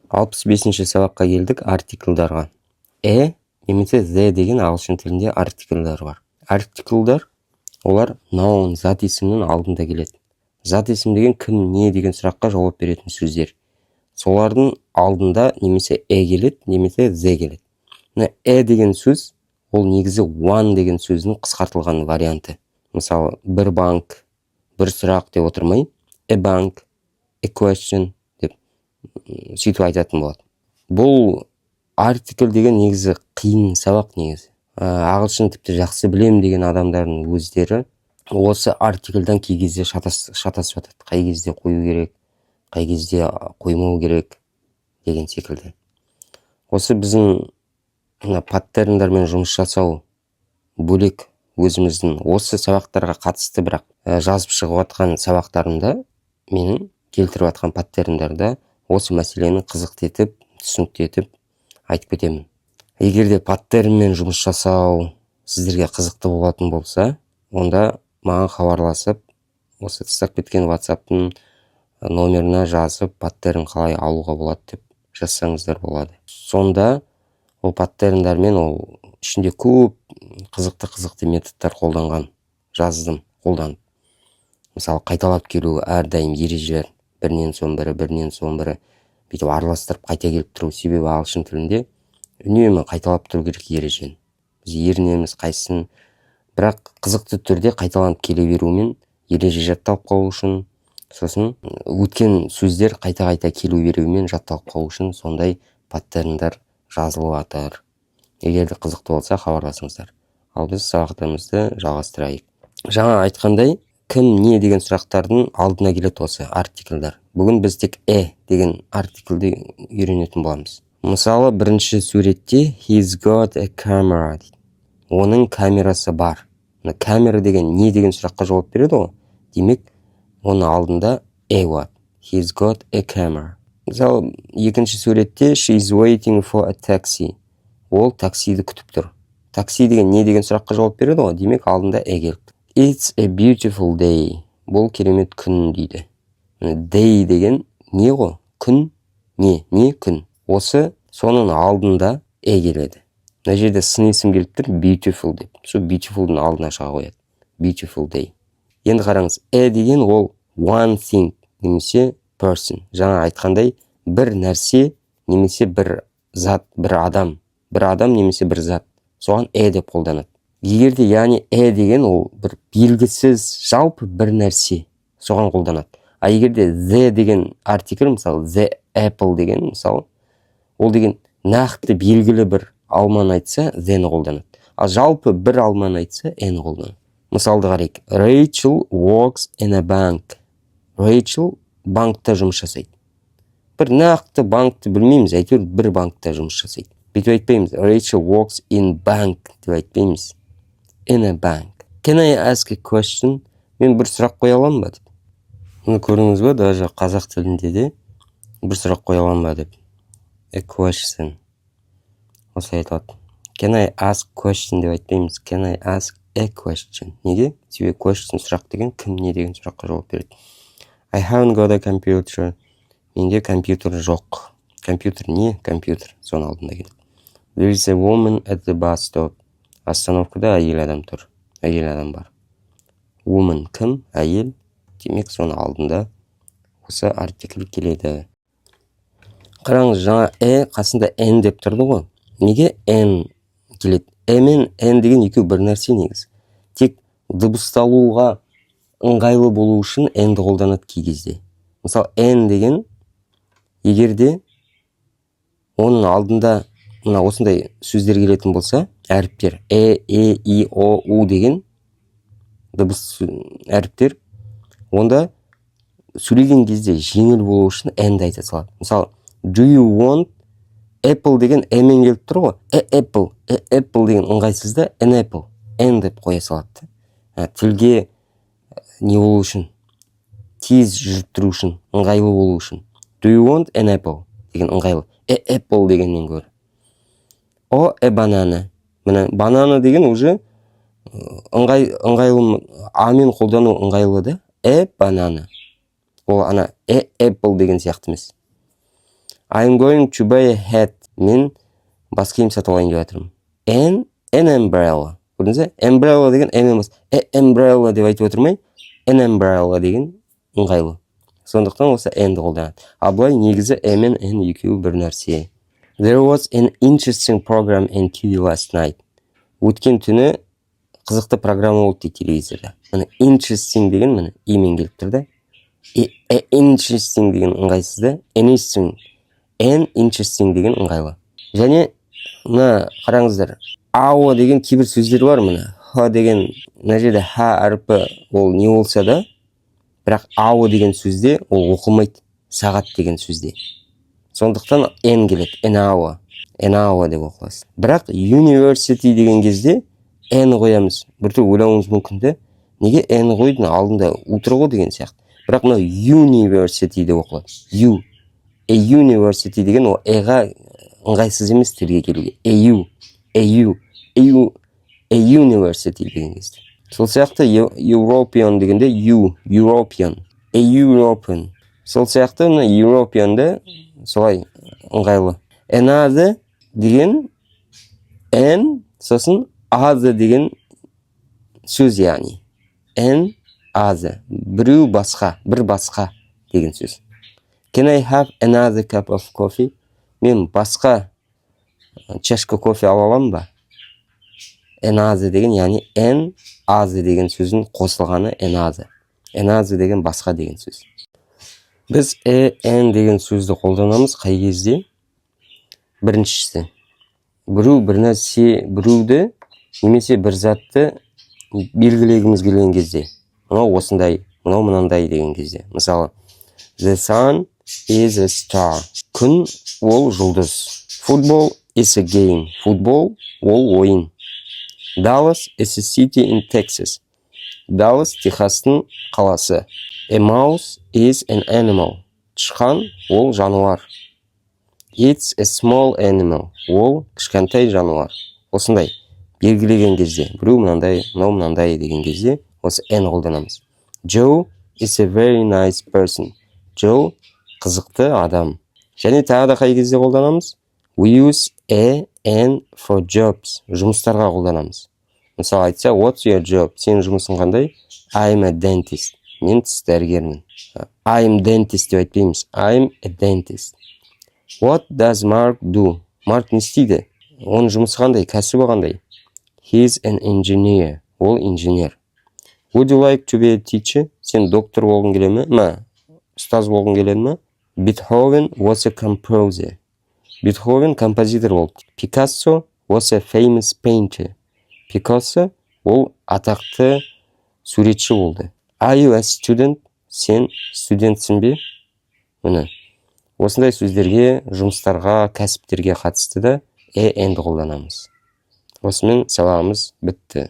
65-ші сабаққа келдік, артикльдарға. A немесе the деген ағылшын тілінде артикльдар бар. Артикльдар олар noun, зат есімнің алдында келеді. Зат есім деген кім, не деген сұраққа жауап беретін сөздер. Солардың алдында немесе a келеді, немесе the келеді. Мына a деген сөз ол негізі one деген сөздің қысқартылған варианты. Мысалы, бір банк, бір сұрақ деп отырмай, a bank, a question деп сөйтіп айтатын болады. Бұл артикль деген негізі қиын сабақ негізі. Ағылшын тіпті жақсы білем деген адамдардың өздері осы артикльдан кей кезде шатасып жатады. Қай кезде қою керек, қай кезде қоймау керек деген секілді. Осы біздің мына паттерндармен жұмыс жасау бөлек, өзіміздің осы сабақтарға қатысты, бірақ жазып шығып жатқан сабақтарымда, менің келтіріп жатқан паттерндарда осы мәселені қызықты етіп, түсінікті етіп айтып кетемін. Егер де паттернмен жұмыс жасау сіздерге қызықты болатын болса, онда маған хабарласып, осы тастап кеткен WhatsApp'тың номеріне жазып, паттерн қалай алуға болады деп жазсаңыздар болады. Сонда ол паттерндармен, ол ішінде көп қызықты қызықты методтар қолданған, жаздым қолданып. Мысалы, қайталап келу, әрдайым ережелер бірінен соң бірі, бірінен соң бірі бүйтіп араластырып қайта келіп тұру. Себебі ағылшын тілінде үнемі қайталап тұру керек ережені. Біз ерінеміз қайсысын, бірақ қызықты түрде қайталанып келе берумен ереже жатталып қалу үшін, сосын өткен сөздер қайта қайта келу беруімен жатталып қалу үшін сондай паттерндар жазылып жатыр. Егер де қызықты болса, хабарласыңыздар. Ал біз сабақтарымызды жалғастырайық. Жаңа айтқандай, кім, не деген сұрақтардың алдына келеді осы артикльдар. Бүгін біз тек a деген артикльді үйренетін боламыз. Мысалы, бірінші суретте «He's got a camera» дейді, оның камерасы бар. Мына камера деген не деген сұраққа жауап береді ғой, демек, оның алдында a болады: «He's got a camera». Мысалы, екінші суретте «She's waiting for a taxi», ол таксиді күтіп тұр. Такси деген не деген сұраққа жауап береді ғой, демек, алдында a келіп. «It's a beautiful day», бұл керемет күн дейді. Міне, day деген не ғой? Күн. Не не күн осы, соның алдында a келеді. Мына жерде сын есім келіп тұр, beautiful деп, сол beautifulдың алдына шыға қояды: beautiful day. Енді қараңыз, a деген ол one thing немесе person, жаңа айтқандай, бір нәрсе немесе бір зат, бір адам, бір адам немесе бір зат, соған a деп қолданады. Егер де, яғни, a деген ол бір белгісіз, жалпы бір нәрсе, соған қолданады. А егер де the деген артикль, мысалы, the apple деген, мысалы, ол деген нақты белгілі бір алманы айтса, the-ні қолданады, ал жалпы бір алманы айтса, a-ні қолданады. Мысалды қарайық: «Rachel works in a bank». Рейчел банкта жұмыс жасайды. Бір нақты банкті білмейміз, әйтеуір бір банкта жұмыс жасайды. Бүйтіп айтпаймыз: «Rachel works in bank» деп айтпаймыз, in a bank. «Can I ask a question?» Мен бір сұрақ қоя аламын ба деп. Мұны көрдіңіз ба, даже қазақ тілінде де бір сұрақ қоя аламын ба деп a question осылай айтылады. «Can I ask question» деп айтпаймыз, «Can I ask a question?» Неге? Себебі question, сұрақ деген кім, не деген сұраққа жауап береді. «I haven't got a computer», менде компьютер жоқ. Компьютер не? Компьютер, соның алдында келеді. «There is a woman at the bus stop». Остановкада әйел адам тұр, әйел адам бар. Woman кім? Әйел. Демек, соның алдында осы артикль келеді. Қараңыз, жаңа a қасында an деп тұрды ғой. Неге an келеді? A мен an деген екеуі бір нәрсе негізі, тек дыбысталуға ыңғайлы болу үшін an-ді қолданады кей кезде. Мысалы, an деген егер де оның алдында мына осындай сөздер келетін болса, әріптер э, е, и, о, у деген дыбыс әріптер, онда сөйлеген кезде жеңіл болу үшін an-ді айта салады. Мысалы, «Do you want apple» деген э мен келіп тұр ғой. A apple, a apple деген ыңғайсыз да, an apple, an деп қоя салады да. Тілге не болу үшін, тез жүріп тұру үшін, ыңғайлы болу үшін «Do you want an apple» деген ыңғайлы a apple дегеннен гөрі. Or a banana. Міне, banana деген уже ыңғайлы, а мен қолдану ыңғайлы да. A banana ол ана a apple деген сияқты емес. I'm going to buy a hat. Мен бас киім сатып алайын деп жатырмын. An umbrella. Көрдіңіз бе? Umbrella деген m емес, a umbrella деп айтып отырмай, an umbrella деген ыңғайлы. Сондықтан осы an-ді қолданады. Ал былай негізі m мен n екеуі бір нәрсе. There was an interesting program in TV last night. Өткен түні қызықты программа болды дейді телевизорда. Міне, interesting деген, міне, и-мен келіп тұр да. И, interesting деген ыңғайсыз да. Interesting, an interesting деген ыңғайлы. Және мына қараңыздар, hour деген кейбір сөздер бар. Міне, х деген, мына жерде х әрпі, ол не болса да, бірақ hour деген сөзде ол оқылмайды, сағат деген сөзде. Сондықтан n келеді, an hour, an hour деп оқыласыз. Бірақ university деген кезде n қоямыз. Біртүрлі ойлауыңыз мүмкін да, неге n қойдың, алдында у тұр ғой деген сияқты. Бірақ мынау university деп оқылады. U, a university деген ол э-ға ыңғайсыз емес тілге келуге. A u, a u, a u, a university деген кезде. Сол сияқты European дегенде u, European, a European. Сол сияқты мына European-ды солай ыңғайлы. Another деген an, сосын other деген сөз, яғни an other, біреу басқа, бір басқа деген сөз. Can I have another cup of coffee? Мен басқа чашка кофе ала аламын ба? Another деген, яғни an other деген сөздің қосылғаны another. Another деген басқа деген сөз. Біз a, an деген сөзді қолданамыз қай кезде? Біріншісі, біреу, бір нәрсе, біреуді немесе бір затты белгілегіміз келген кезде, мынау осындай, мынау мынандай деген кезде. Мысалы, the sun is a star. Күн ол жұлдыз. Football is a game. Футбол ол ойын. Dallas is a city in Texas. Даллас Техастың қаласы. A mouse is an animal. Тышқан ол жануар. It's a small animal. Ол кішкентай жануар. Осындай белгілеген кезде, біреу мынандай, мынау мынандай деген кезде осы an қолданамыз. Joe is a very nice person. Joe қызықты адам. Және тағы да қай кезде қолданамыз? We use a, an for jobs. Жұмыстарға қолданамыз. Мысалы, айтса: "What's your job?" Сенің жұмысың қандай? I'm a dentist. Мен тіс дәрігермін. I'm dentist деп айтпаймыз, I'm a dentist. What does Mark do? Марк не істейді? Оның жұмысы қандай, кәсібі қандай? He's an engineer. Ол инженер. Would you like to be a teacher? Сен доктор болғың келе ме, ма ұстаз болғың келеді ме? Beethoven was a composer. Бетховен композитор болды. Picasso was a famous painter. Пикассо ол атақты суретші болды. Are you a student? Сен студентсің бе? Міне, осындай сөздерге, жұмыстарға, кәсіптерге қатысты да a, an-ді қолданамыз. Осымен сабағымыз бітті.